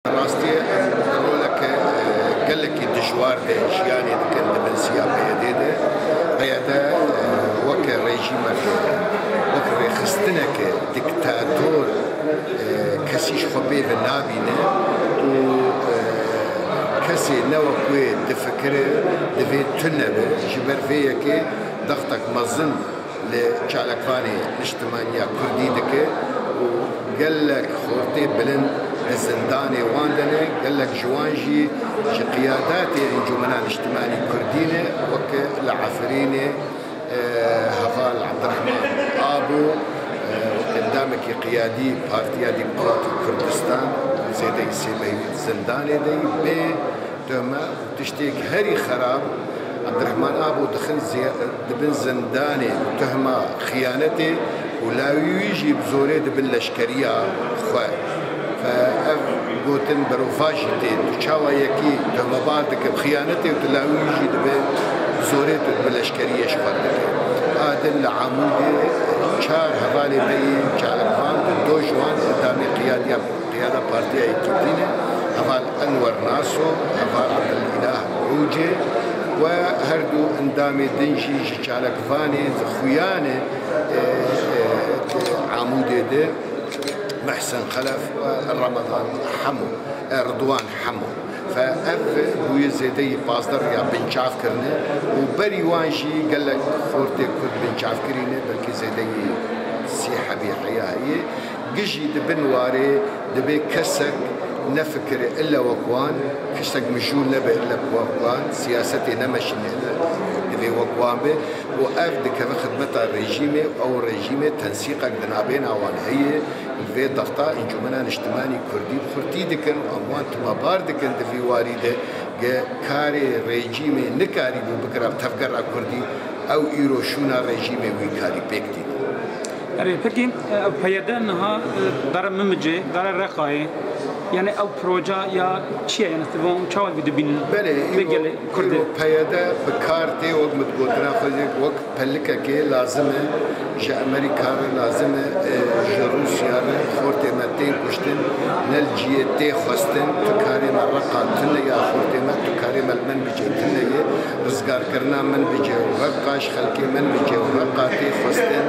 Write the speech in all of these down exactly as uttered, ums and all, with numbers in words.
Rastî em roleke, e, gelekî dijwar de jiyanê dikin di bin siya P Y D de. P Y D, e, weke rejîmeke, wek rêxistineke diktator, e, kesî ji xwe pê ve nabîne û, e, kesê ne wek wê difikire divê tune be. Ji ber vê yekê dextek mezin li çalakvanê niştimaniya kurdî dike û gelek xortê bilind di zindanê wan de ne, gelek ji wan jî ji qiyadatê Encûmena Niştimanî Kurdî ne, weke li Efrînê, e, heval Ebdirehman Abo, e, weke endamekî qiyadî Partiya Demokratîk Kurdistan, zêdeyî sê mehî di zindanê de yî, bê Tuhme û tiştêk herî xerab, Ebdirehman Abo dixin zê-, dibin zindanê bi tuhma xiyanetê û lawî wî jî bi zorê dibin leşkeriya xwe. Fe ev gotin berovajî tê. Tu çawa yekî tuhmebar dike bi xiyanetê û tu lawî wî jî dibe bi zorê tu dibe leşkeriyê ji xwe dike. A din li Amûdê çar hevalê me yên çalakvan bûn, do ji wan endamê qiyadiya Qiyada Partiya Yekîtî ne, heval Enwer Naso, heval Abdulîlah Ûcê we her du endamê din jî ji çalakvanê, ji xuyanê, e, e, Amûdê de Mehsen Xelef û Ramadan Hemo, e, Ridwan Hemo. Fe ev bûye zêdeyî pazdeh ya binçav kirine û berî wan jî gelek xortê Kurd binçav kirîne, belkî zêdeyî sî hebî heya heye. Gijî di bin warê dibê kesek nefikire ille wek wan, kesek mijûl nebe ille wek wan, siyasetê nemeşîne ille divê wek wan be û ev dikeve xidmeta rejîmê û ew rejîmê tensîqek di nabêna wan heye. Li vê dexta Encûmena Niştimanî Kurdî bi xurtî dikin û em wan timabar dikin di vî warî de ge karê rejîmê nikarîbû bikira bi tevgera Kurdî, ew îro şûna rejîmê wî karî pêk tîne. Erê, pekî, e, ew P Y D niha, e, dara Mimicê, dara Reqayê. Yani ew proje ya çi ye? Yani siz bunu çawa dibînin? Belê, vê îro, gelê Kurdê? Îro P Y D bi kar tê, wek min gotina xwe, wek pelikekê lazim e, ji Amerîka re lazim e, e, ji Rûsya re xortê me tên kuştin, ne li cihê tê xwestin, tu karê me Reqa tune ya xortê me, tu karê me li Minbicê tune ye, rizgarkirina Minbicê û Reqa ji xelkê Minbicê û Reqa tê xwestin,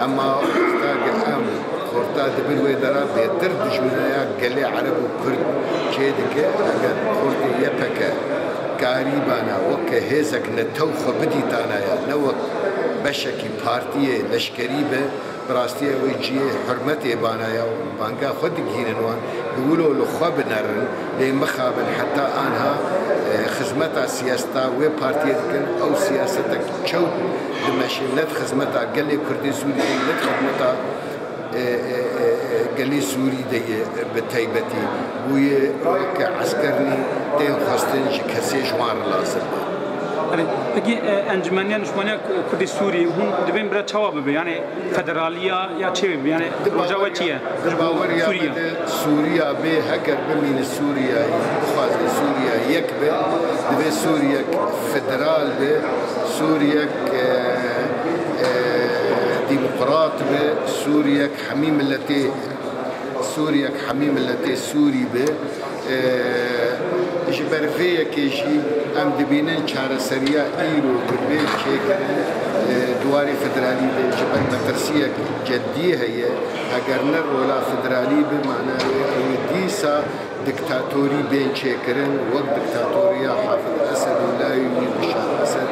ema wexta ge em xorta di bin wê dera bêtir dijminaya gelê Ereb û Kurd çê dike, eger xortê Y P G karîbana weke hêzek netew xwe bidîtanaya, ne wek beşekî partiyê leşkerî be, bi rastî ew ê cihê hurmetê banaya û banga xwe digihînin wan, li wilo li xwe binerin, lê mixabin heta anha, e, xizmeta siyaseta wê partiyê dikin, ew siyasetek çewt dimeşe, ne di xizmeta gelê Kurdê Sûrî, ne di xizmeta e, e, e, e, gelê Sûrî de ye, e, bi taybetî bûye weke eskerî tên xwestin ji kesê ji wan re lazim be. Erê, pekî, e, Encumeniya Niştimaniya Kurdê Sûrî hûn dibên bira çawa bibe? Yani federaliya ya çê bibe? Yani proja we çi ye? Di baweriya me de Sûriya bê, heger bimîne Sûriyayî, bixwaze Sûriya yek be, divê Sûriyek federal be, Sûriyek, e, e, demokrat be, Sûriyek hemî miletê, Sûriyek hemî miletê Sûrî be. E, ji ber vê yekê jî em dibînin çareseriya îro dibê çêkirin, e, di warê federalî de ji ber metirsiyek cedî heye. Heger ne rola federalî bi, mana wê ew ê dîsa diktatorî bên çêkirin, wek diktatoriya Hafid Esed û lawê wî Bişar Esed,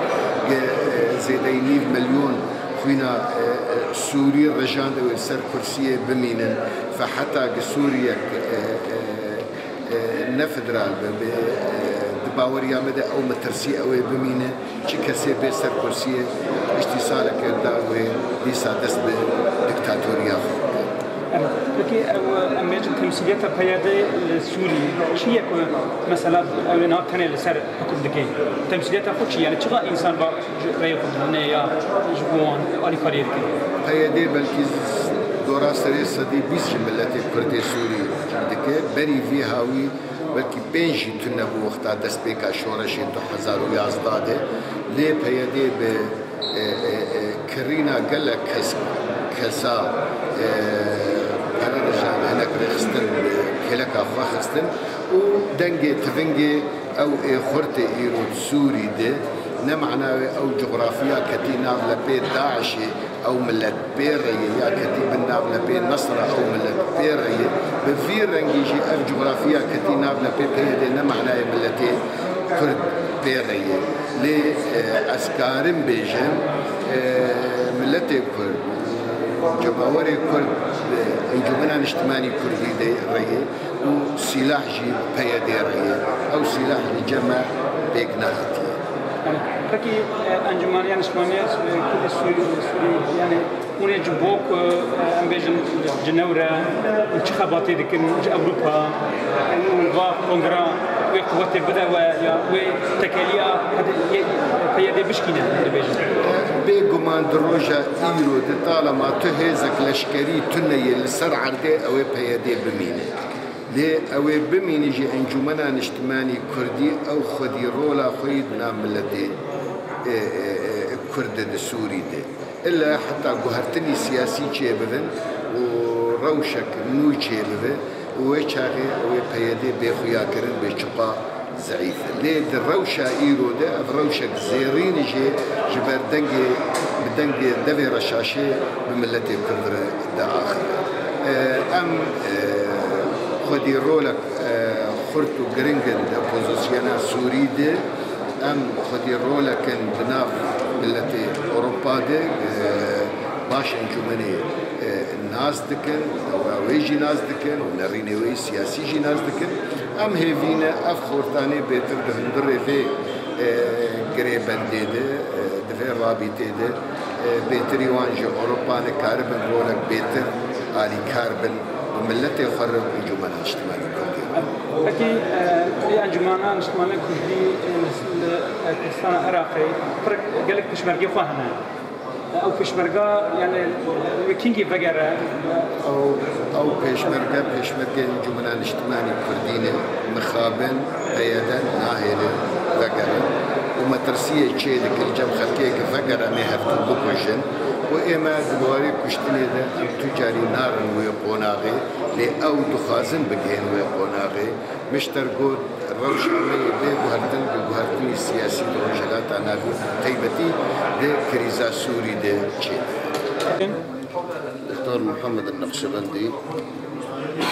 ge, e, zêdeyî nîv milyon xwîna, e, e, Sûrî rijand, ew ê li ser kursiyê bimînin. Fe heta gi Sûriyek, e, e, e, ne federal be, be, e, di baweriya me de ew metirsî ew ê bimîne. Çi kesê bê ser kursiyê, piştî saleke da wê dîsa dest bi diktatoriya xwe bike. Peki, ew, em bêjin temsîliyeta P Y D li Sûrî çi ye ku mesela ew ê niha tenê li ser hukm dike? Temsîliyeta xwe çi ye? Yani çiqa însan va ji rêyê xwe didine ya ji bo wan alîkariyê dike? P Y D belkî dora serê sedî bîst ji miletê Kurdê Sûrî dike. Berî vî hawî belkî pênc jî tune bû wexta destpêka şoreşê du hezar û yazdeh de. Lê P Y D bi, e, e, e, kirîna gelek kes, kesa, e, pere rijan hinek rêxistin bi Kêleka xwe xistin û dengê tivingê ew ê xurtê îro di Sûrî de ne mana wê ew coxrafiya ketî nav lepê DAIŞê, ew milet pê re ye, ya ketî bin nav lepê Nesra, ew milet pê re ye. Bi vî rengî jî ev coxrafiya ketî nav lepê PYDê ne manayê miletê Kurd pê re ye. Lê, e, ez karim bêjim, e, miletê Kurd, cemawerê Kurd, e, Encûmena Niştimanî Kurdî de re ye û sîlah jî PYDê re ye. Ew sîlah li cem me pêk nexitiye. Peki, e, Encûmeniya Niştimanî, e, Kurdî Sûrî, Sûrî, yani, hûn ê ji bo ku, e, em bêjin, ji Cinewre, çi xebatê dikin ji Ewropa, hûn va kongra wê quwetê bide we, ya wê tekeliya PYDê bişkîne, dibêjin? Bêguman di roja îro de talema tu hêzek leşkerî tune ye li ser erdê, ew ê PYDê bimîne. Lê ew ê bimîne jî Encûmena Niştimanî Kurdî ew xwedî rola xwe yî di nav miletê, e, e, e, Kurd de di Sûrî de. Îlle heta guhertinî siyasî çêbibin û rewşek nû çêbibe û wê çaxê ew ê PYDê bê xuyakirin bê çiqa zeîf e. Lê di rewşa îro de ev rewşek zêrîn jê ji ber dengê, bi dengê devê reşaşê bi miletê Kurd re diaxive. E, em, e, xwedî rolek, e, xurt û giring in di opozisyona Sûrî de. Em xwedî rolek in di nav miletê Ewropa de, e, baş encûmenê, e, nas dikin, dewra wê jî nas dikin û nerînê wê siyasî jî nas dikin. Em hêvî ne ev xortanê bêtir di hundirê vê, e, girêbendê de, e, di vê rabîtê de, e, bêtirî wan ji Ewropa nikaribin rolek bêtir alîkar bin bi miletê xwe re û Encûmena Niştimanî Kurdî re. Pekî, e, vê Encûmena Niştimanî Kurdî, e, li, e, Kurdistana Iraqê pir gelek pêşmergê xwe hene. Ew pêşmerga, yani, wê kîngî vegere? Ew, ew pêşmerge, pêşmergeyên Encûmena Niştimanî Kurdî ne, mixabin, PYD nahêle vegerin û metirsiyê çê dikin cem xelkê ki vegere em ê hevdû bikujin û ê me di warê kuştinê de em tu carî narin wê qonaxê, lê ew dixwazin bigihên wê qonaxê. Mişter got, rewşa me yê bê guhertin bi guhertinî siyasî di Rojhilata Navîn, taybetî di krîza Sûrî de çêdibe. Doktor Muhammed Naqşbendî, ew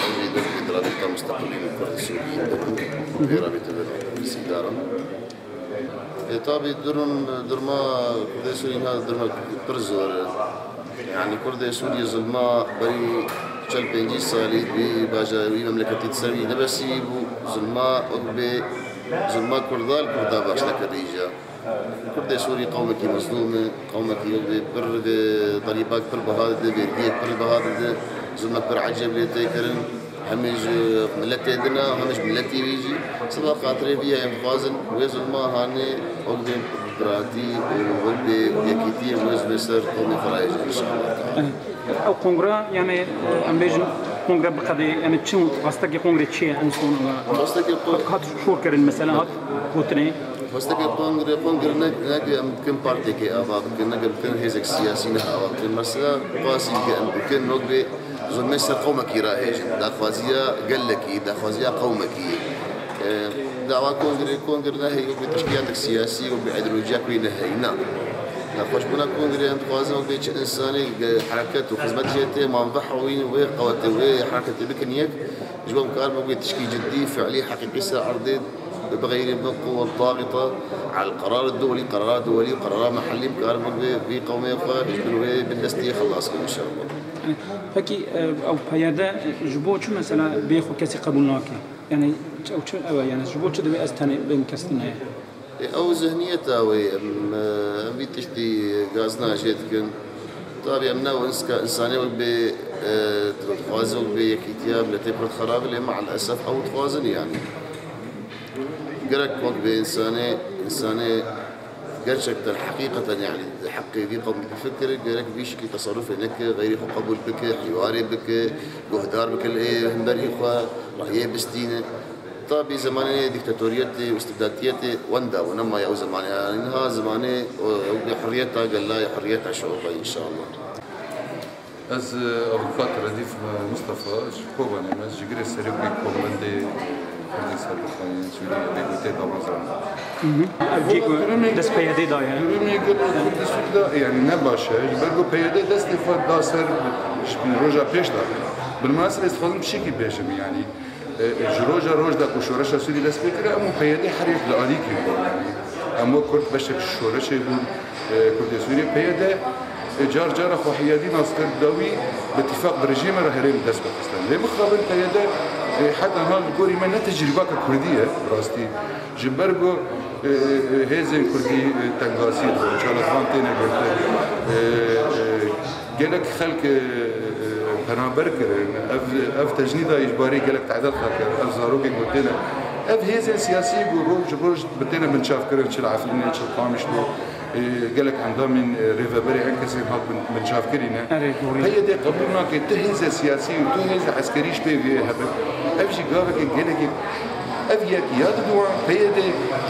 jî dervî di Rabîta Mustaqilî û Kurd Sûrî de bû, vê rabîte de nû Kurdî Sîdar in. E, tabî durum, durma Kurdê Sûrî niha durma pir zor e. Yani Kurdê Sûrî zulma berî çel pêncî salî di vî bajarî, vî memleketî di ser wî nebesî bû. Zulma wek bê, zulma Kurda li Kurda baş nekirî ca. Kurdê Sûrî qewmekî mezlûm e, qewmekî wek bê pir vê derîbak pir biha dide, vergiyek pir biha dide, zulmek pir ecêb lê tê kirin. Hemî ji miletê din e, hemî ji miletî wî jî. Siba xatirê vî ye em dixwazin wê zulma hanê wek bê biratî û wek bê yekîtî em wê ji vê ser qewmê xwe rayê jî inşallah. Ew kongre, yani, em bêjin kongre biqedê, yani çi xwestekê kongre çi ye en son? Xwestekê kongre hat şor kirin mesela, hat gotinê. Xwestekê kongre, kongre ne, ne em dikin partiyekê ava bikin, ne em dikin hêzek siyasî ne ava bikin. Mesela qasî em dikin, wek bê Zulmê ser qewmekî rahêjin, daxwaziya gelekî, daxwaziya qewmekî. E, dawa kongirê, kongir nehê wek bi teşkîlatek siyasî, wek bi îdeolojiyek wî nehê, na. Xweşbûna kongirê em dixwazin wek bê çi insanê, e, hereket û xizmet jê tê, manveha wî wê qewetê wê hereketê bikin yek, ji bo em karin wek bê tişkî cidî, fiilî, heqîqî ser erdê, bi xeyrê bi quwet daxîta, al qerar dewlî, qerara dewlî, qerara mehellî, em karin wek bê vî qewmê xwe, ji bin wê bindestiyê xelas bikin inşallah. Pekî, e, ew PYD ji bo çi mesela bê xwe kesî qebûl nake? Yani ew çi ew e? Yani ji bo çi divê ez tenê bim, kes din heye? E, ew zihniyeta wê, em, e, em vî tiştî gazna jê dikin. Tabî em ne inska-, insanê wek bê, e, dixwaze wek bê yekîtiya miletê Kurd xerab e, lê maalesef ew dixwazin yani. Gerek wek bê insanê, insanê Gerçekten, heqîqeten, yani, di heqê vî qewmî bifikire, gerek vî şikî teserufê neke, xeyrê xwe qebûl bike, hîwarê bike, guhdar bike li hemberî xwe, rayê bistîne. Tabî zemanê dîktatoriyetê û îstibdatiyetê wenda bû, nema ya ew zemanê. Yani, niha zemanê, o, ew bê hurriyeta gelayê, hurriyeta şuûba, înşallah. Ez, e, avukat Redîf, e, Mustafa, ji Kobanê me, ji girê serokê Komendê Kurdên Serbixwe yên Sûriyê, Bêgotê Damezrana. Ev cî ku dest P Y D daye. Durumê gelo Kurdî Sûrî de, yanî ne baş e. Ji ber ku P Y D destê xwe da ser ji roja pêş de. Bilmesibê ez dixwazim pişikî bêjim, yanî, e, e, ji roja roj de ku şoreşa Sûrî dest pê kir, em û P Y D her yek li alîkî bûn. Yanî, em wek Kurd beşek ji şoreşê bûn. E, Kurdê Sûriyê, P Y D, e, car cara xwe hiyadî nas kir, dawî bi tifaq bi rejîmê re herêm dest pê xistin. Lê mixabin P Y D, e, heta niha li gorî me ne tecrîbaka Kurdî ye, bi rastî. Ji ber ku, e, e, e, hêzên Kurdî, e, tengasî dibin, çalakvan têne girtin. E, e, gelek xelk, e, e, penaber kirin. Ev, ev tecnîda ji barê gelek tehdid xelk e. Ev zarokên ku têne. Ev hêzên siyasî ku roj ji roj bi têne binçavkirin, çi li Efrînê, çi li Qamişlo, e, gelek endamên, e, rêveberê enkesên hat bin, binçavkirî ne. Erê, doğru. P Y D qebûl nake tu hêze siyasî û tu hêze eskerî ji pê vê hebin. Ev jî gaveke gelekê ev yek ya didiwan P Y D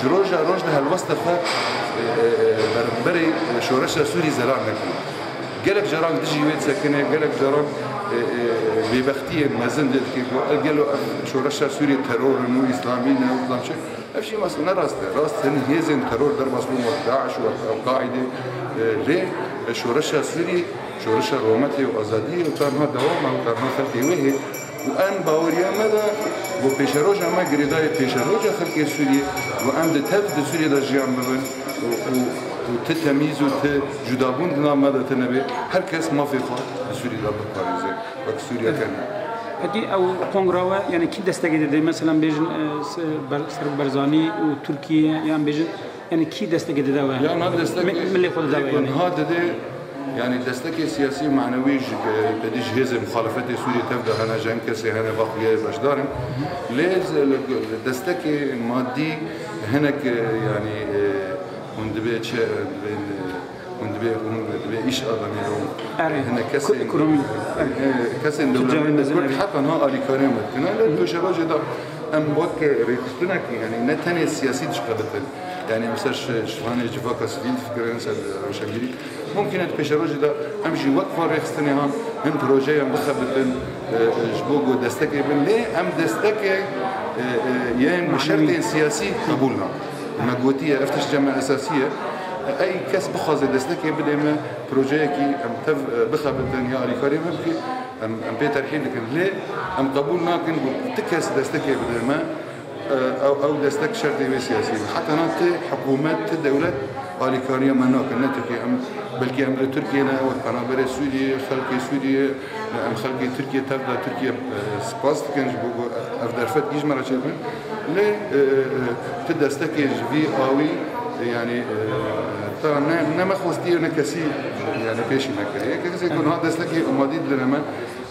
ji roja roj de helwesta xwe, e, e, e, ber-, berê, e, şoreşa Sûrî zelal nekiriye. Gelek caran dijî wê disekine, gelek caran, e, e, bêbextiyên mezin dê dike ku gelo ev şoreşa Sûriyê teror in û îslamî ne û filan çi. Ev jî mas-, ne rast e. Rast hin hêzên teror derbas bûn wek DAIŞ û wek El-Qaîde, e, lê, e, şoreşa Sûrî, şoreşa rûmetê û azadiyê û ta niha dewam e û ta niha xelkê wê hê. Û em baweriya me de ku pêşeroja me girêdayê pêşeroja xelkê Sûriyê û em di tev di Sûriyê de jiyan bibin û, û, û ti temîz û ti cudabûn di nav me de tine bê. Her kes mafê xwe di Sûriyê de biparêze. Wek Sûriyeke ne. Pekî ew kongra we, yani kî destekê dide? Mesela bêjin, e, se-, Ber-, Serok Barzanî û Tirkiye, yan bêjin, yani kî destekê dide we? Ya na destekê Mi-, milê xwe dide we, yani? Niha dide, yani destekê siyasî û manewî ji, e, tedî ji hêzên muxalefetê Sûriyê tev de hene, ji hin kesê hene, vaqtiyê beşdar in. Lê z-, li, li destekê madî hinek, e, yani, e, hûn dibê çi, e, dibên, e, Hûn dibê, hûn dibê îş adamê re. Erê. Hine kesên, Ekonomî. E, kesên dewlemendê Kurd heta niha alîkariya me dikine. Lê pêşerojê de em wek rêxistinekî, yani ne tenê siyasî dişqeditin. Yani mesela şi-, şivanê civaka sivîl difikirin ser rewşengirî. Mumkin e di pêşerojê de em jî wek van rêxistinê han hin projeyan bixebitin, e, e, ji bo ku destekê bin. Lê em destekê, e, e, yên bi şertên siyasî qebûl nakin. Me gotiye, ev tişt cem esasî ye. Ey kes bixwaze destekê bidê me, projeyekî em tev, e, bixebitin ya alîkariyê me bike, em, em pê terhîl dikin. Lê em qebûl nakin ku ti kes destekê bide me, e, ew, ew destek şertê wê siyasî be. Heta na ti hikûmet, ti dewlet alîkariya me nakin. Ne Tirkiye, em, belkî em li Tirkiye ne, wek penaberê Sûriyê, xelkê Sûriyê, Em xelkê Tirkiye, tev de Tirkiye, e, spas dikin ji bo ku ev derfet ji me re çêbikin. Lê, e, e, tu destekê ji vî awî, e, yanî, e, ta ne, ne me xwestiye ne kesî, yanî pêşî me kiriye. Kesê ku niha destekê omadî didine me,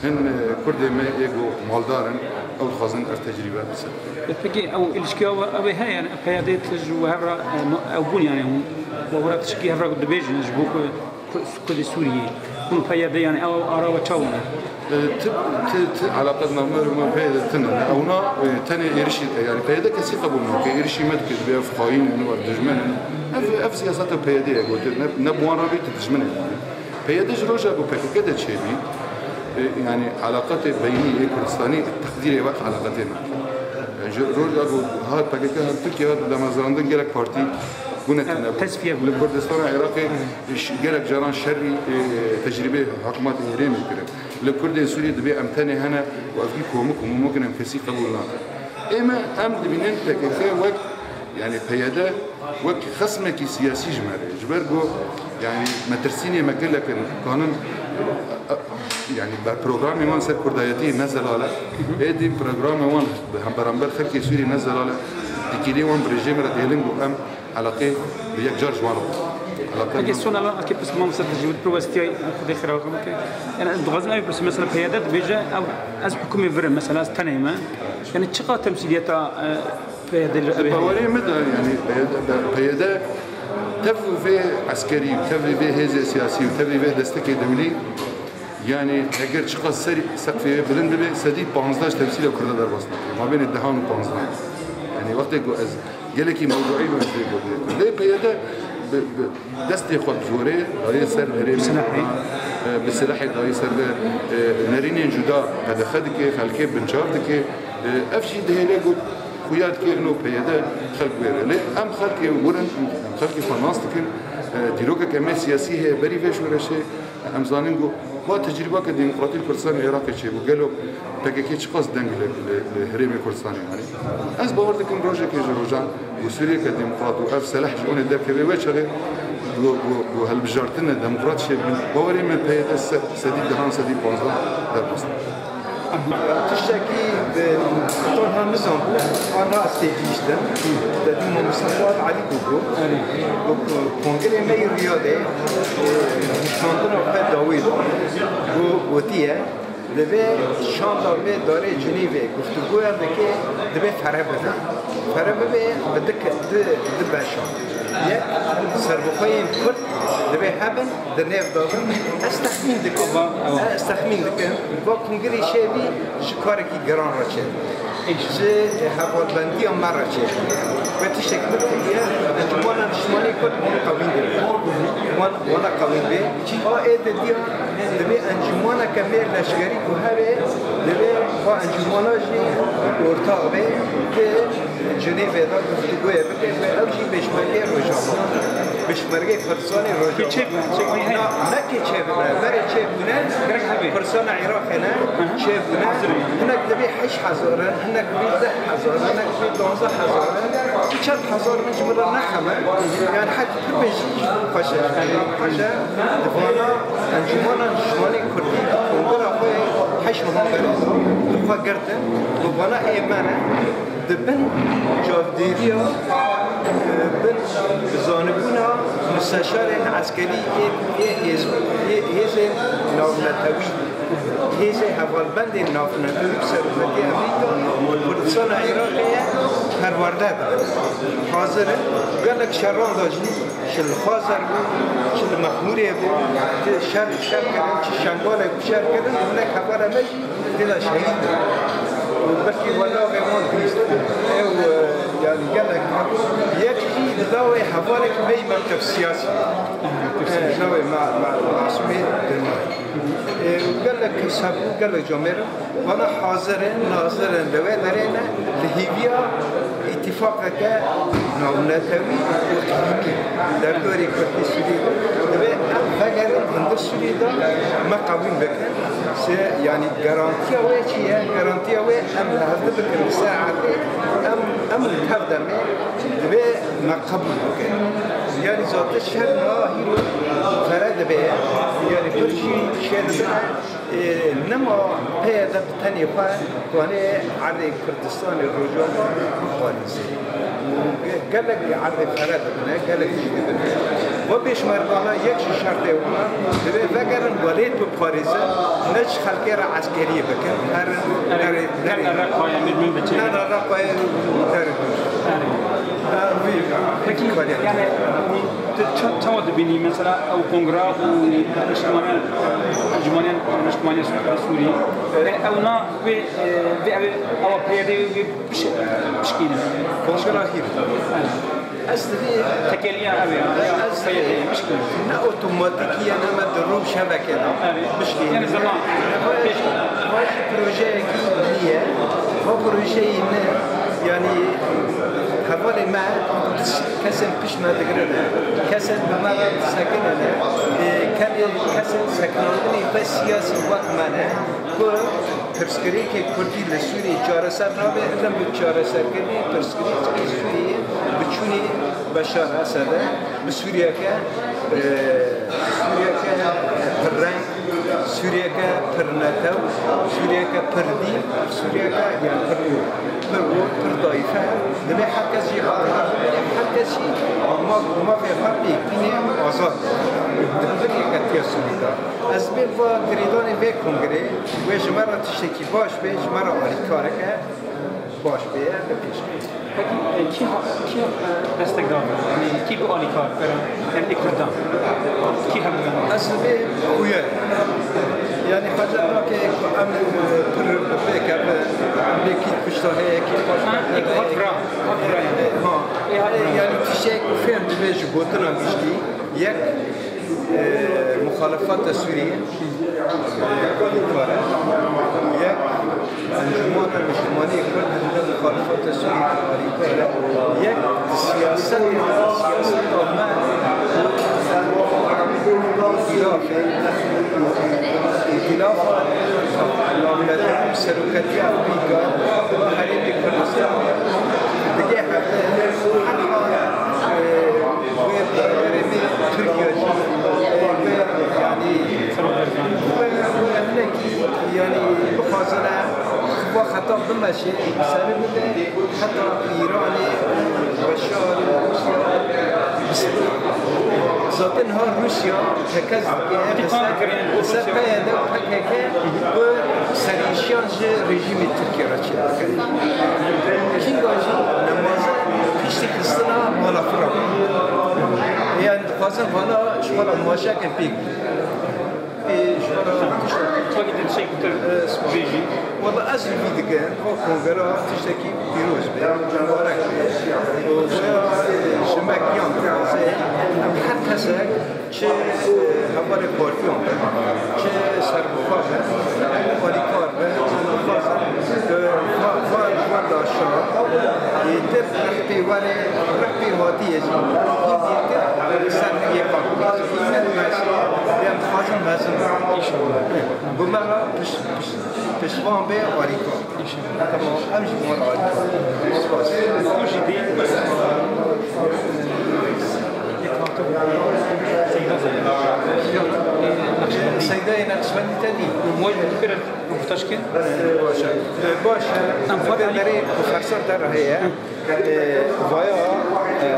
hin, e, Kurdê me ê ku maldar in, ew dixwazin ev tecrîbe bisekirin. Pekî ew ilişkiya we ew ê heye, yani P Y D ji we hev re, e, ew bûn, yani hûn we were tişkî hev re dibêjin ji bo ku Ku-, Kurdê Sûriyê. Hûn P Y D, yani ew ara we çawa ne? E, ti, ti, ti eleqet navmer û me P Y D tine. Ewna, e, tenê êrişî, e, yani P Y D kesî qebûl nake. Êrişî me dike, dibê ev xayîn in, ev dijmin in. Ev, ev siyaseta P Y D ye gotin. Ne, ne bi wan re bî, tu dijminê wan. P Y D ji roja ku P K K de çêbî, e, yani eleqetê beynî ê Kurdistanî teqdîrê wek eleqetê me. E, ji roja ku hat P K K hat Tirkiye hat damezrandin gelek partî gune tune bû. Li Kurdistana Iraqê Ş-, gelek caran şerî, e, tecrîbê hikûmetê herêmê kirin. Li Kurdên Sûriyê dibê em tenê hene û ev jî komik û mimûk in, em kesî qebûl nakin. Ê me, em dibînin P K K wek, yani P Y D wek xesmekî siyasî ji me re. Ji ber ku, yani metirsînê me gelek in, kanin, e, e, yani ber programê wan ser kurdayetiyê ne zelal e. Êdî programê wan hemberamber xelkê Sûriyê ne zelal e. Dikîlê wan bi rejîmê re dihêlin ku em Eleqê bi yek car ji wan re. Eleqe Peki son ela eke pirs mamoste dijî wî piwestiyay Xwedê xêra xwe bike. Yani ez dixwazim ev pirsî mesela P Y D dibêje ew ez hikûmê vir im mesela ez tenê me. Yani çiqa temsîliyeta e, P Y D li Bawerê min de yani P Y D, P Y D tevlî vê eskerî, tevlî vê hêzê siyasî û tevlî vê destekê dewlî Yani eger çiqas serî seqfê wê bilind bibe, sedî panzdeh ji temsîla Kurda derbas nake. Mabênê dehan û panzdehan. Yani wextê ku ez gelekî mewduî bim ez vê gotinê dikim. Lê P Y D Destê xwe bi zorê dayê ser herêmê, bi silahê dayê ser de, e, nerînên cuda qedexe dike, xelkê binçav dike. E, ev jî dihêle ku xuya dike ino P Y D xelk wêre. Lê em xelkê wir in, em xelkê xwe nas dikin. E, dîrokeke me siyasî heye berî vê şoreşê. Em zanin ku va tecrîbeke demokratî li Kurdistanê Iraqê çêbû. Gelo P K K çiqas deng li, li, li herêmê Kurdistanê anî? Ez bawer dikim rojekê ji rojan û Sûriyeke demokrat û ev selah ji onê derkeve wê çaxê ku, ku, ku hilbijartine demokrat çêbin. Bawerê me P Y D se-, sedî dehan, sedî panzdeh derbas dibe. Tiştekî bi tonha nizan bû, an rast tê gihîştin. Te dî Mamosta Fuat Elî bû, bû. Bû kongrê me yê Riyadê, e, nişandina xwe dawî bû. Bû gotiye, divê şanda vê darê Cinîvê guftûgoya bike, divê fere bibe. Fere bibe bi di ke-, di, di beşa. Yek, serbixweyên Kurd divê hebin, di nêv de bin. Ez texmîn dikim, Ewa, ewa. ez texmîn dikim, va kongrê şevî ji karekî giran re çêbû. Ji hevalbendiya me re çêbû. Ve tiştek bibe, ye, Encûmana Niştimanî Kurd wan qewîn dibe. Wan, wana qewîn be. A ê de diya, divê encûmaneke mêr leşkerî ku hebe, divê xwe encûmana jî ortax be, di Cinêvê de guftûgoyê bike, ve ew jî pêşmergeyê Rojava. Pêşmergeyê Kurdistanê Rojava. Çê, çê, çê, Na, ne kê çêbûne, berê çêbûne, Gerek hebe. Kurdistana Iraqê ne, Hı hı. çêbûne. Hazir in. Hinek divê heşt hezar in, hinek divê deh hezar in, hinek divê duwazdeh hezar in. Tu çend hezar in ji min re nexeme. Yani her pir bêjî xweş e. Xweş e. Di vana Encûmana Niştimanê Kurdî kongra xwe heşt mehan berê xwe girtin. Bi vana ê me ne. Di bin çavdêriya, e, bin bizanibûna musteşarên eskerî ê, ê hêz-, ê hêzên navnetewî, hêzên hevalbendên navnetewî bi serokatî Amerîka, Kurdistana Iraqê ye, perwerde da. Hazir in, gelek şeran da jî, çi li Xwazar bû, çi li Mexmûrê bû, çi şer, şer kirin, çi Şengalê ku şer kirin, hinek hevala me jî tê de şehîd bûn. Û belkî we navê wan bihîst. Ew, e, yani gelek hebû. Yek jî di dawê hevalek me yî mektev siyasî. E, navê me, me, Masûmê Dilma. E, û gelek kes hebû, gelek camêr. Vana hazir in, nazir in, li wê derê ne, li hêviya îtîfaqeke navnetewî û iqlîmî derdorê Kurdî Sûrî de. Divê em vegerin hundir Sûrî de me qewîn bikin. Se, yani garantiya wê çi ye? Garantiya wê em li hevdi bikin li ser erdê, em, em li tev de me, divê me qebûl bikin. Yani zaten şer niha hîro fere dibe, yani pir jî şer dibe. Ê, nema P Y D bi tenê xwe dikare erdê Kurdistanê Rojava biparêze. Û ge-, gelek erdê fere dibine, gelek jî dibine. Ve pêşmergana yek ji şertê wana divê vegerin welêt biparêzin, ne ji xelkê re eskeriyê bikin, herin, Erê, nerê, nerê, ne re xwe ye, min, min biçe. Ne re xwe ye, derê dûr. Erê. Ha, vî, Peki, vî, yani, tu ça-, çawa dibînî, mesela, ew kongra û niştimaniyan, encûmaniyan niştimaniya Sûrî, e, ew na vê, e, vê, ew, ewa P Y D vê piş-, pişkînin? Kongra hîr. Evet. Ez divê Tekeliya ew e, ya, Ez P Y D pişkînin. Ne otomatîkî ye, ne me di rû şeveke de Evet. pişkînin. Yani zaman, Vay, pêş- vay jî projeyekî nî ye. Va projeyî ne, yani, hevalê me kesên pişt me digirin. Kesên bi me re disekinin. Ê, kenê kesên sekinandinê xwe siyasî wek me ne. Ku pirsgirêkê Kurdî li Sûriyê çareser nabe, illa bi çareserkirinê pirsgirêkê Sûriyê bi çûnê Beşar Esed e, bi Sûriyeke, e, Sûriyeke pirreng, Sûriyeke pirnetew, Sûriyeke pirdîn, Sûriyeke, yani pir û, pir û, pir dayîfe. Divê her kes jî, her kes jî ma-, mafê xwe pêk bîne azad. Di vir yeketiya Sûrî de. Ez bê va girêdanê vê kongrê, wê ji me re tiştekî baş bê, ji me re alîkareke baş bê, bi pêş bê. Peki, e, kî ha-, kî, e, destek da? Yani kî bi alîkar kir? Em ê Kurdan. Kî hebû? Ez vê xuya. Yani hacet nake ku em, e, pir bi pêk e, em ê kî kuşta heye, kî baş Ha, heye. Ê hat vira, hat vira yani. E, ha. Ê hat vira. E, yani tiştek ku fêm dibe ji Gotina giştî, yek, e, muxalefata Sûriyê, e, alîkar e. Yek, Encûmana Niştimanî Kurd li muxalefata Sûriyê alîkar e. Yek, siyasetê, siyaseta me îtîlafê, îtîlafa navdar serokatiya Amerîka, herêmê Kurdistanê, digê hevdeh, heta, e, wê biraderê me Tirkiye jî, e, wê, yanî, wê, wê hinekî, yanî, bixwazine, xwe xeta bimeşe, seri bibe, heta Îranê, Beşar, Rûsya, zaten ha Rûsya tekez dike, li ser, li ser P Y D û P K K ku serhişiyan ji rejîmê Tirkiye re çêdikin. Kînga jî nemaze piştî xistina balafira bû. Yanî dixwazin vana ji xwe re maşekin pêk bînin. Ê, ji xwe re tiştek. Wekî te tiştek gotin, e, bêjî. Wela ez li vî dikim, va kongera tiştekî pîroz be, mubarek be. Û wê, e, ji me giyan dixwaze, em her kesek, çi, e, hevalê partiyan be, çi serbixwe be, alîkar be, em dixwazin, e, va, va, va laşa, ê, dir rih pê were, rih pê hatiye jî, hîn zêtir ser riyê xwe. Hîn ne dimeşe, em dixwazin mezin be. Bi me re piş-, piş-, piştvan be alîkar. Tamam, em jî wan alîkar. Spas. Seyda Zeynep. Seydayê Neqşbendî te dî? Moy bi kir röportaj kir. Baş e. Baş e. Em xwe Berê ku fersend te re heye. E, vaya, e,